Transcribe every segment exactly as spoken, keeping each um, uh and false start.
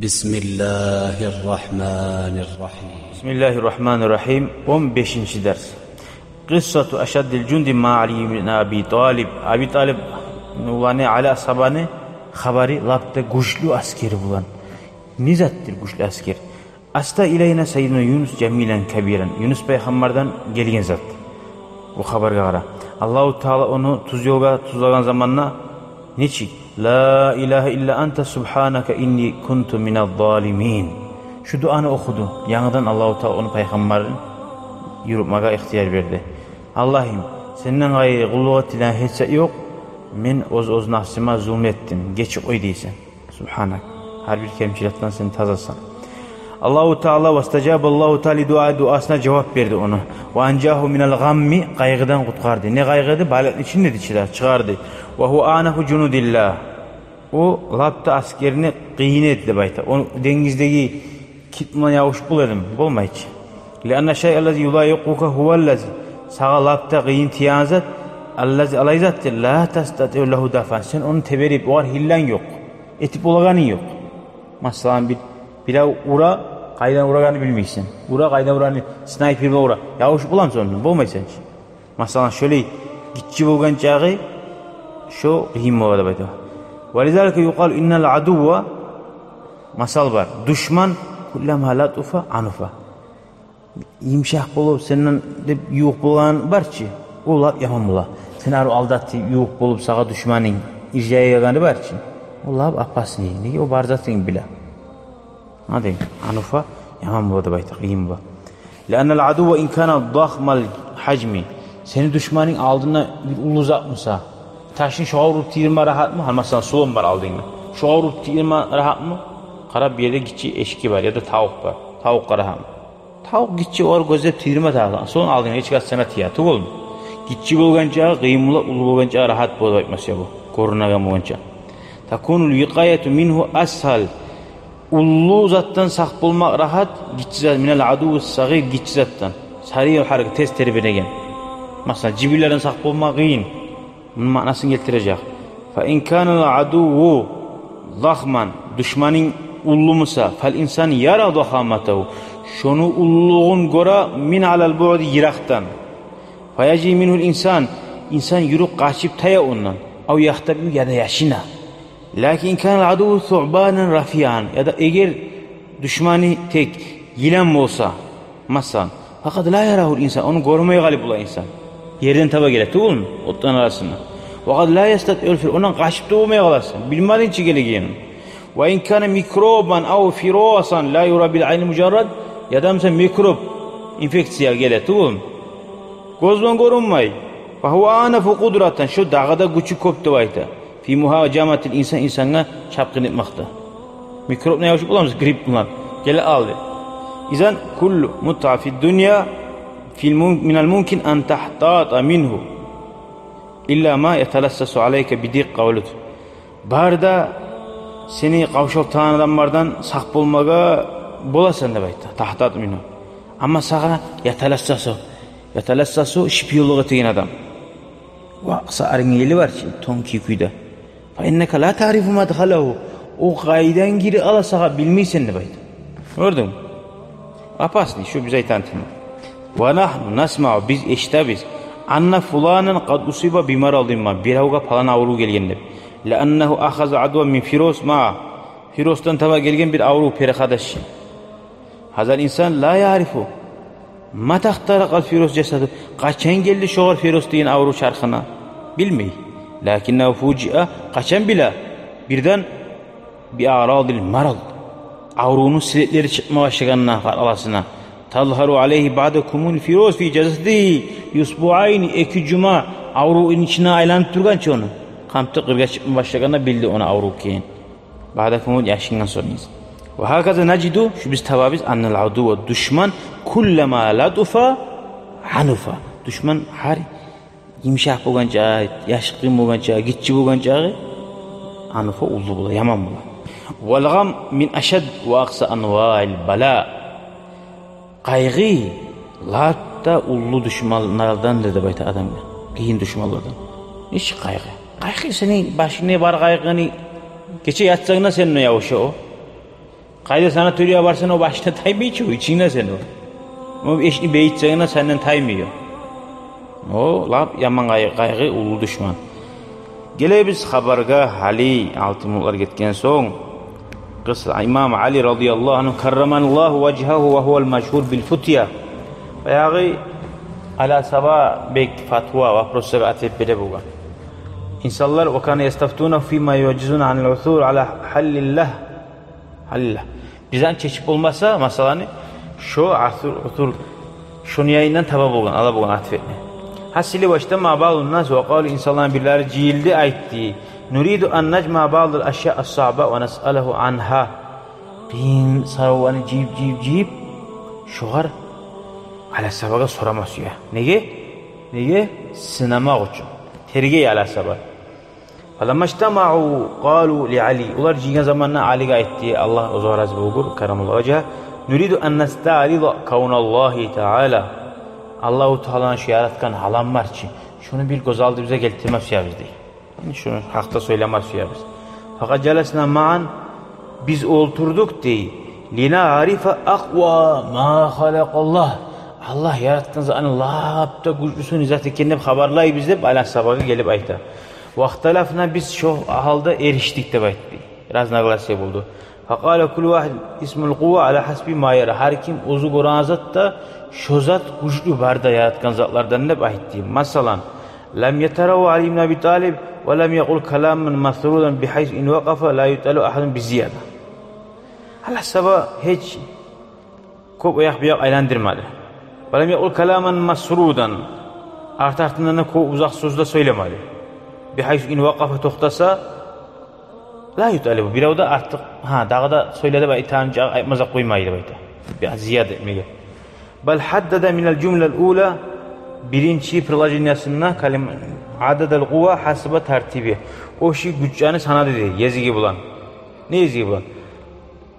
بسم الله الرحمن الرحيم. بسم الله الرحمن الرحيم. Он бешинчи дарс. قصة أشد الجند مع علي بن أبي طالب. Аби Талибни уланы Али асгьабаны хабары лап да гючлю аскери булан. Не затдыр гючлю аскер? أسدى إلينا سيدنا يونس جميلا كبيرا. Юнус пайхаммардан гелген зат. Бу хабаргъа къара. Аллагьу Таала ону тюз ёлгъа тюзлеген заманда нечик? لا إله إلا أنت سبحانك إني كنت من الظالمين. Шу дуаны охуду. Янгыдан Аллагьу Таала ону пайхаммарын юрютмеге ихтияр берди. Аллагьым, сенден къайры къуллукъ этилеген гьеч зат ёкъ. Мен оьз-оьз напсыма зулму этдим. Гечип къой дейсен. Субгьанак. Гьар бир кемчиликден сен тазасан. Аллагьу Таала, واستجاب الله تعالى لدعائه, дуасына жавап берди ону. وأنجاه من الغم, къайгъыдан къутгъарды. Не къайгъы эди? Балыкъны ичинде эди чи де, чыгъарды. وهو أعنف جنود الله. О лап да аскерни къыйыны эди деп айта. О денгиздеги кит булан ябушуп бола эдими? Болмай чы. لأن الشيء الذي يضايقك هو الذي, сагъа лап да къыйын тиеген зат, الذي, олай затдыр, لا تستطيع له دفعا, сен ону теберип, огъар гьилланг ёкъ, этип болагъанынг ёкъ. Масала, бир, бирев ура, къайдан урагъанын билмейсен. Ура, къайдан урагъанын, снайпер булан ура. Ябушуп боламысан ондан? Болмайсан чы. Масала, шолай гиччи болгъан чагъы шо къыйын бола деп айта. ولذلك يقال إن العدو, масал бар, душман كلما لطف عنف. Йымышакъ болуп, сенден деп ювукъ болгъан бар чы, о лап яман бола. Сен арив алдатып, ювукъ болуп, сагъа душманынг иржайгъаны бар чы, о лап опасный. Неге? О бар затынгны биле. Гьа, дейм, عنف яман бола деп айта, къыйын бола. لأن العدو إن كان ضخم الحجم, сени душманынг алдында бир уллу зат буса, ташны шогъар уруп тийдирме рагьатмы? Гьали, масала, сулам бар алдынгда. Шогъар уруп тийдирме рагьатмы? Къара, бу ерде гиччи эшикги бар, яда тавукъ бар. Тавукъгъа рагьатмы? Тавукъ гиччи, огъар гёзлеп тийдирме тарыкъ. Сулам алдынгда эшик ачсанг да тие, тюгюлмю? Гиччи болгъан чагъы къыйын бола, уллу болгъан чагъы рагьат бола деп айтмас я бу. Гёрюнеген болгъан чагъы. تكون الوقاية منه أسهل. Уллу затдан сакъ болмакъ рагьат, гиччи зат, من العدو الصغير, гиччи затдан. سريع الحركة, тез тербенеген. Масала, жибинлерден сакъ болмакъ къыйын. Муну маънасын гелтирежек. فإن كان العدو ضخما, душманынг уллу буса, فالإنسان يرى ضخامته, шону уллулугъун гёре من على البعد, йыракъдан. فيجري منه الإنسان, инсан юрюп къачып тая ондан. أو يختبئ, яда яшына. لكن إن كان العدو ثعبانا رفيعا, яда эгер душманы тек йылан болса, масала, فقد لا يراه الإنسان, ону гёрмей къалып бола инсан. Ерден таба геле, тюгюлмю, отланы арасында. وقد لا يستطيع الفرار, ондан къачып да болмай къаласан, билмединг чи гелегенин. وإن كان ميكروبا أو فيروسا لا يرى بالعين المجردة, яда буса микроб, инфекция геле, тюгюлмю, гёз булан гёрюнмей. فهو أعنف قدرة, шо дагъы да гючю кёп деп айта. في مهاجمة الإنسان, инсангъа чапгъын этмекде. Микробну ябушуп боламыз, грипп булан. Геле ал деп. إذن كل متعة في الدنيا في المم-, من الممكن أن تحتاط منه إلا ما يتلصص عليك بدقة ولطف. Бары да сени къавшалтагъан адамлардан сакъ болмагъа боласан деп айта, تحتاط منه. Амма сагъа يتلصص, يتلصص, шпионлукъ этеген адам. Ва къыса аринг ели бар чы, тонкий кюйде. فإنك لا تعرف مدخله. О къайдан гирип ала, сагъа билмейсен деп айта. Гёрдюнгмю? Опасный, шу биз айтагъан тема. ونحن نسمع, биз эшитебиз, أن فلانا قد أصيب بمرض ما, биревге палан аврув гелген деп. لأنه أخذ عدوا من فيروس معه, фирусдан таба гелген бир аврув, переход ачды. هذا الإنسان لا يعرف متى اخترق الفيروس جسده, къачан гелди шогъар фирус деген аврув чархына, билмей. لكنه فوجئ, къачан биле? Бирден بأعراض المرض, аврувну сиретлери чыкъма башлагъанда къаркъарасына. تظهر عليه بعد كمون الفيروس في جسده بأسبوعين, эки жума аврувну ичинде айланып тургъан чы ону, къамты къыргъа чыкъма башлагъанда билди ону аврув экенин. بعد كمون, яшынгъан сонг. وهكذا نجد, шу биз табабыз, أن العدو, душман, كلما لطف عنف. Душман гьар йымышакъ болгъан чагъы, яшыкъгъын болгъан чагъы, гиччи болгъан чагъы, عنف, уллу бола, яман бола. والغم من أشد وأقصى أنواع البلاء. Къайгъы лап да уллу душманлардандыр деп айта адамгъа. Къыйын душманлардан. Нечик къайгъы? Къайгъы сени башынгда бар къайгъыны гече ятсанг да сенден ябуша о. Къайда санаториягъа барсанг, о башынгдан таймай чы, о ичингде сени о. О эшикни бегитсенг де, сенден таймай о. О лап яман къай-, къайгъы, уллу душман. Гелебиз хабаргъа, гьали алтын минутлар гетген сонг, къысса, имам Али радияллагьу ангьу, каррамаллагьу важгьагьу ва гьувал машгьур бил футья. Баягъы Али асгьаба бек фатва, вопрослагъа ответ бере болгъан. Инсанлар, ва кана ястафтуна фима юъжизуна анил усур ала гьаллиллагь. Гьаллиллагь. Бизден чечип болмаса масъаланы, шо асур, усур, шону янындан таба болгъан, ала болгъан ответни. Гьасили, важтамаа баъзун нас ва къалу, инсанланы бирлери жыйылды, айтды: нуриду ан нажмаа баъзал ашяъ ас-саъба ва насъалагьу ангьа. Къыйын соравланы жыйып, жыйып, жыйып, шогъар Али асгьабагъа сорама сюе. Неге? Неге? Сынамакъ учун. Тергей Али асгьаба. Фаламма ижтамаъу къалу ли Али. Олар жыйылгъан заманда Алиге айтды, Аллагь оьзюне рази болгъур, каррамаллагьу важгьагьу: нуриду ан настаърида кавналлагьи таала. Аллагьу Тааланы шо яратгъан гьалын бар чы, шону бир гёз алдыбызгъа гелтирме сюебиз дей. Яни шону гьакъда сёйлеме сюебиз. Факъад жаласна маъан, биз олтурдукъ дей. Линагърифа акъва ма халакъаллагь. Аллагь яратгъан затны лап да гючлюсю не зат экен деп хабарлайбыз деп Али асгьабагъа гелип айта. Вахталафна, биз шо гьалда эришдик деп айтды. Разногласие болду. Факъала куллу вагьид исмул къувва ала гьасби ма яра. Гьар ким оьзю гёреген затда шо зат гючлю бар да яратгъан затлардан деп айтды. Масала, лам ятарагьу Али ибн Аби Талиб ва лам якъул каламан масрудан бигьайсу ин вакъафа ла юталибу агьадун би зияда. Али асгьаба гьеч кёп о якъ-бу якъ айландырмады. Ва лам якъул каламан масрудан, арт-артындан да кёп узакъ сёз де сёйлемеди. Бигьайсу ин вакъафа, токътаса, ла юталибу, бирев де артыкъ, гьа, дагъы да сёйле деп айтагъан чакъы айтмазакъ къоймай деп айта. Бир зияда этмеге. Бал гьаддада минал жумлал ула, биринчи предложениясында калим-, ададал къувва гьасба тартиби. О шо гючлени санады дей, езиги булан. Не езиги булан?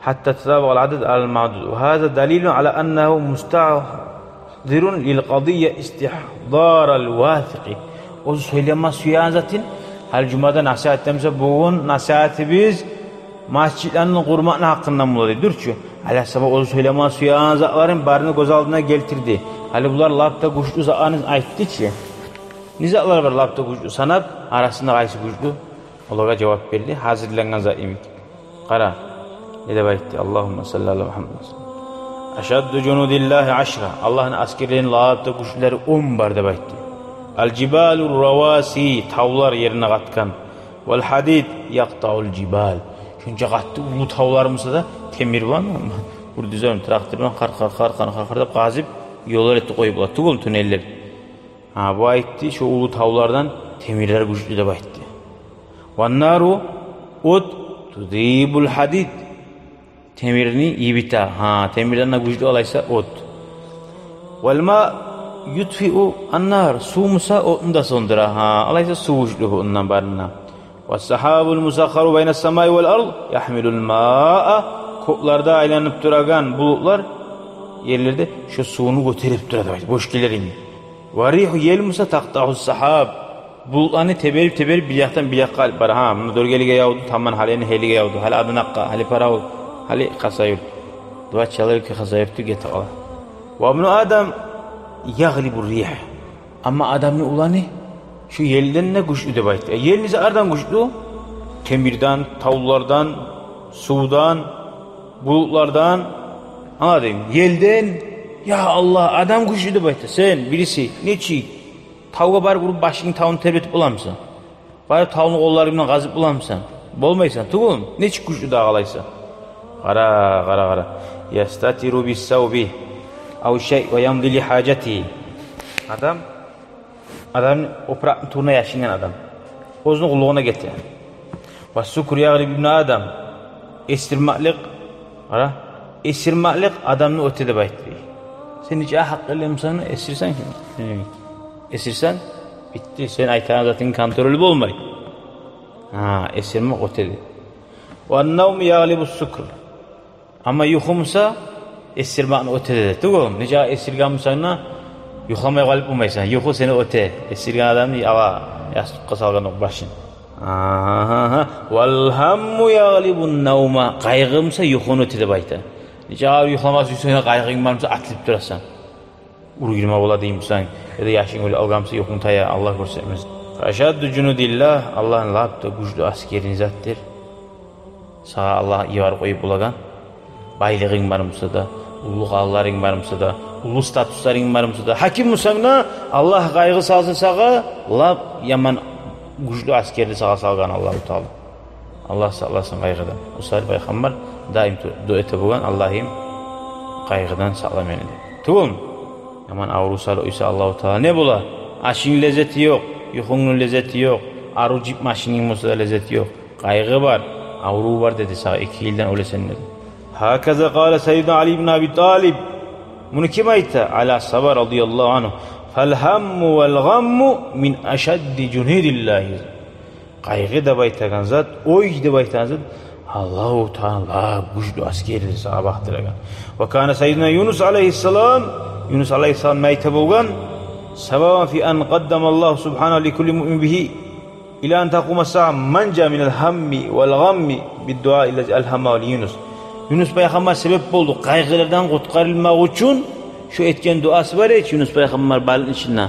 Гьатта татабагъал адад алал маъдуд. Ва гьаза далилун ала аннагьу мустагьдирун лил къадия истигьдарал васикъи. Оьзю сёйлеме сюеген затын, гьали жумада насигьат этемиса, бугюн насигьатыбыз масжитлени къурмакъны гьакъындан бола дей. Дюр чю, Али асгьаба оьзю сёйлеме сюеген затларын барын гёз алдына гелтирди. Гьали булар лап да гючлю затланы айтды чы. Не затлар бар лап да гючлю санап, арасында къайсы гючлю? Олагъа жавап берди гьазирленген зат йимик. Къара, не деп айтды? Аллагьумма салли ала Мугьаммад. Ашадду жунудиллагьи ашра. Аллагьны аскерлерини лап да гючлюлери он бар деп айтды. Ал жибалур раваси, тавлар ерине къатгъан. Вал гьадид якътаъул жибал. Шунча къатты уллу тавлар буса да, темир булан, бульдозер, трактор булан къар-къар-къар деп къазып, ёллар этип къоюп бола тюгюл, туннеллер. Гьа, бу айтды, шо уллу тавлардан темирлер гючлю деп айтды. Ван нару, от, тузибул гьадид. Темирни йибите. Гьа, темирден де гючлю алайса от. Вал маъ ютфиу ан нар. Сув буса отну да сёндюре. Гьа, алайса сув гючлю бу ондан барына. Вас сагьабул мусаххару байнас самаи вал ард яхмилул маъ. Кёклерде айланып турагъан булутлар ерлерде шо сувну гётерип тура деп айтды. Бош гелер йимик. Ва ригьу, ел буса, такътаъу сагьаб. Булутланы теберип-теберип бир якъдан бир якъгъа алып бара. Гьа, муна Доргелиге явду, таман гьали Энхейлиге явду, гьали Адынакъгъа, гьали Паравул, гьали Хасавюрт. Два часа юрюп, Хасавюртден гетип къала. Ва ибну Адам ягълибур ригь. Амма адамны уланы шо елден де гючлю деп айтды. Э, ел не затлардан гючлю? Темирден, тавлардан, сувдан, булутлардан. Англадынг? Елден. Я Аллагь, адам гючлю деп айтды. Сен бириси нечик тавгъа барып уруп, башынгны тавну тербетип боламысан? Барып тавну къолларынг булан къазып боламысан? Болмайсан тюгюлмю? Нечик гючлю дагъы алайса? Къара, къара, къара. Ястатиру бис савби ав шай ва ямди ли гьажати. Адам, адам опуракъны тюбюне яшынгъан адам. Оьзюню къуллугъуна гете. Ва сукру ягълибу ибну Адам. Эсирмеклик, къара, эсирмеклик адамны оьте деп айтды. Сен нече гьакъыллы бусанг да, эсирсенг, эсирсенг, битди. Сен айтагъан затынгны контролю болмай. Гьа, эсирмек оьте деди. Ва навму ягълибу сукр. Амма юху буса эсирмекни оьте деди. Тюгюлмю? Нече эсирген бусанг да, юхламай къалып болмайсан. Юху сени оьте. Эсирген адамны ала ястукъгъа салгъан окъ башын. Агьа. «Вал гьамму ягълибун навма». Къайгъы буса юхуну оьте деп айта. Нечакъы юхламас, уьстюнге къайгъынг бар буса, атылып турасан. Уругъурма бола деймисен, яда яшынг оьлюп алгъан буса, юхунг тая, Аллагь гёрсетмесин. «Ашадду жунудиллагь», Аллагьны лап да гючлю асгери не затдыр? Сагъа Аллагь йиберип къоюп болагъан. Байлыгъынг бар буса да, уллу къалаларынг бар буса да, уллу статусларынг бар буса да, гьаким бусанг да, Аллагь къайгъы салса сагъа, лап яман гючлю асгерни сагъа салгъан Аллагьу Таала. Аллагь сакъласын къайгъыдан. О саялы Пайхаммар даим ду-, дуа эте болгъан: «Аллагьым, къайгъыдан сакъла мени», – деп. Тюгюлмю? Яман аврув саялы уьйсе Аллагьу Таала, не бола? Ашынгны леззети ёкъ, юхунгну леззети ёкъ, арив джип машининг буса да леззети ёкъ. Къайгъы бар, аврув бар деди сагъа, эки йылдан оьлесен деди. Гьаказа къала Сайидуна Али ибн Аби Талиб. Муну ким айта? Али асгьаба радияллагьу ангьу. «Фал гьамму вал гъамму мин ашадди жунудиллагьи». Къайгъы деп айтагъан зат, ой деп айтагъан зат Аллагьу Таала гючлю асгердир сагъа бакъдырагъан. Ва кана Сайидуна Юнус алайгьиссалам, Юнус алайгьиссалам не айта болгъан? «Сабабан фи ан къаддама Аллагьу субгьанагьу ли кулли муъмин бигьи ила ан такъума саа манжа минал гьамми вал гъамми биддуа иллязи алгьамагьу ли Юнус». Юнус пайхаммар себеп болду къайгъылардан къутгъарылмакъ учун. Шо этген дуасы бар эди чи Юнус пайхаммар балыкъны ичинде.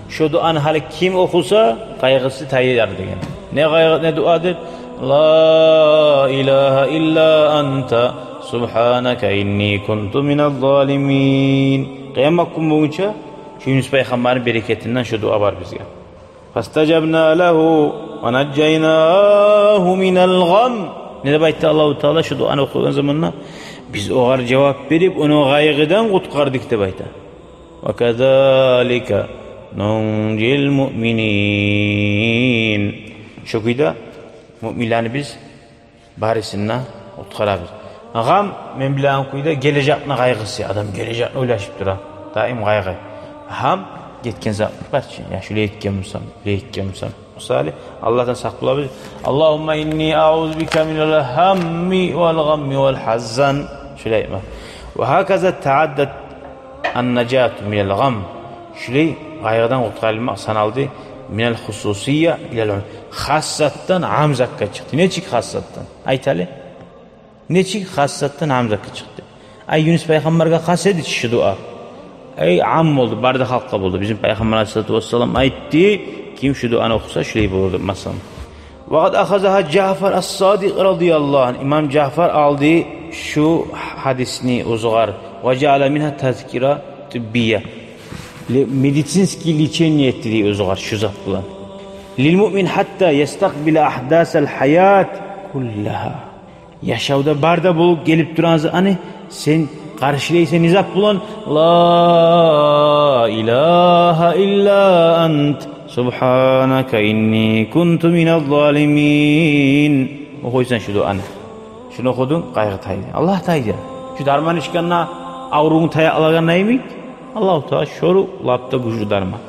Шо дуаны гьали ким охуса, къайгъысы тайар деген. Не къайгъы, не дуадыр? «Ла илагьа илла анта субгьанака инни кунту миназ залимин». Къыямат гюн болгъунча шо Юнус пайхаммарны берекетинден шо дуа бар бизге. «Фастажабна лагьу ва нажжайнагьу минал гъам». Не деп айтды Аллагьу Таала шо дуаны охугъан заманда? «Биз огъар жавап берип, ону къайгъыдан къутгъардыкъ», – деп айта. «Ва казалика нунжил муъминин». Шо кюйде муъминлени биз барысын да къутгъарабыз. Гъам, мен билеген кюйде, гележекни къайгъысы. Адам гележекни ойлашып тура. Даим къайгъы. Гьам, гетген зат бар чы. Я шулай этген бусам, булай этген бусам. Мисалы, Аллагьдан сакъ болабыз. «Аллагьумма инни аузу бика минал гьамми вал гъамми вал гьазан». Шулай айтма. «Ва гьаказа тааддат ан-нажату минал гъам». Шулай къайгъыдан къутгъарылмакъ саналды. «Минал хусусия илал умум». Хас затдан ам затгъа чыкъды. Нечик хас затдан? Айталы. Нечик хас затдан ам затгъа чыкъды? Ай, Юнус пайхаммаргъа хас эди чи шо дуа. Ай, ам болду, бары да халкъгъа болду. Бизин Пайхаммар алайгьиссалату вассалам айтды, ким шо дуаны охуса, шулай болур деп, масала. «Ва къад ахазагьа Жаъфар ас-Садикъ радияллагьу ангьу». Имам Жаъфар алды шо гьадисни оьзюгер. «Ва жаъала мингьа тазкира тиббия». Ле-, медицинский лечение этди дей оьзюгер шо зат булан. «Лил муъмин хьатта ястакъбила ахьдасал хьаят куллагьа». Яшавда бары да болуп гелип турагъан затны сен къаршылайсан не зат булан? «Ла илагьа илла ант субгьанака инни кунту миназ залимин». Охуйсан шо дуаны. Шону охудунг, къайгъы тайды. Аллагь тайды. Шо дарман ичгенде аврувунг тая алагъан йимик, Аллагьу Таала шолай лап да гючлю дарман.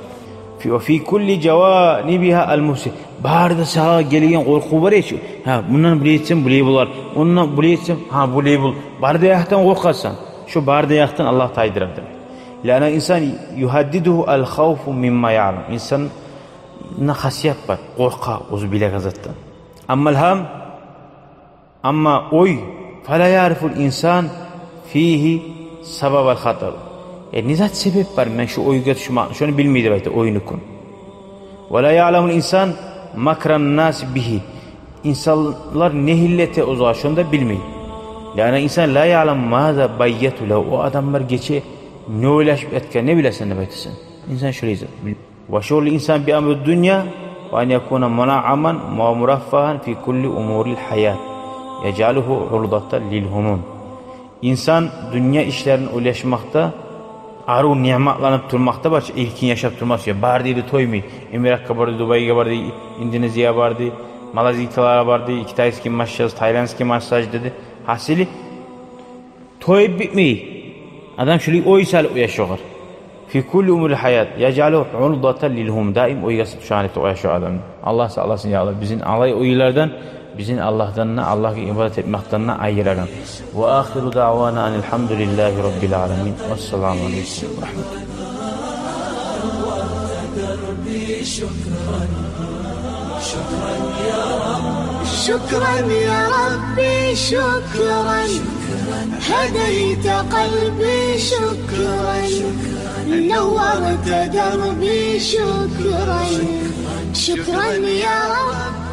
«Фи, ва фи кулли жаванибигьа ал-муфсид». Бары да сагъа гелеген къоркъув бар эди чи. Гьа, мундан булай этсем, булай болар. Ондан булай этсем, гьа, булай бол. Бары да якъдан къоркъасан. Шо бары да якъдан Аллагь тайдырар деп. «Лианнал инсан югьаддидугьу ал-хавфу мимма яълам». Инсанда хасият бар, къоркъа оьзю билеген затдан. «Аммал гьам», амма ой, «фала яърифул инсан фигьи сабабал хатар». Э, не зат себеп бар мен шо ойгъа тюшме, шону билмей деп айта, ойнукун. «Ва ла яъламул инсан макран нас бигьи». Инсанлар не гьилла эте оьзюне, шону да билмей. «Лианнал инсан ла яълам маза байяту лагьу». О адамлар гече не ойлашып ятгъанын не билесен деп айтасан. Инсан шолай зат. «Ва шугълул инсан би амрид дунья ва ан якуна мунаъаман ва мураффагьан фи кулли умурил хьаят яжъалугьу урдатан лил гьумум». Инсан дюнья ишлерин ойлашмакъда, арив ниъматланып турмакъда бар чы, эркин яшап турмакъ учун. Барды дей тоймай, Эмиратгъа барды, Дубайгъа барды, Индонезиягъа барды, Малайзияларгъа барды, китайский массаж, тайландский массаж деди. Гьасили, тоюп битмей. Адам шулай ой салып уяшагъар. «Фи кулли умурил хьаят яжъалугьу урдатан лил гьумум». Даим ойгъа тюшеген этип уяшагъар адам. Аллагь сакъласын, я Аллагь, бизин алай ойлардан, бизин Аллагьдан да, Аллагьгъа ибадат этмекден де айырагъан. «Ва ахиру даъвана анил хьамдулиллагьи раббил аламин. Вассаламу алайкум ва рахьматуллагь». شكرا يا ربي، شكرا. هديت قلبي، شكرا. نورت دربي، شكرا. شكرا يا رب.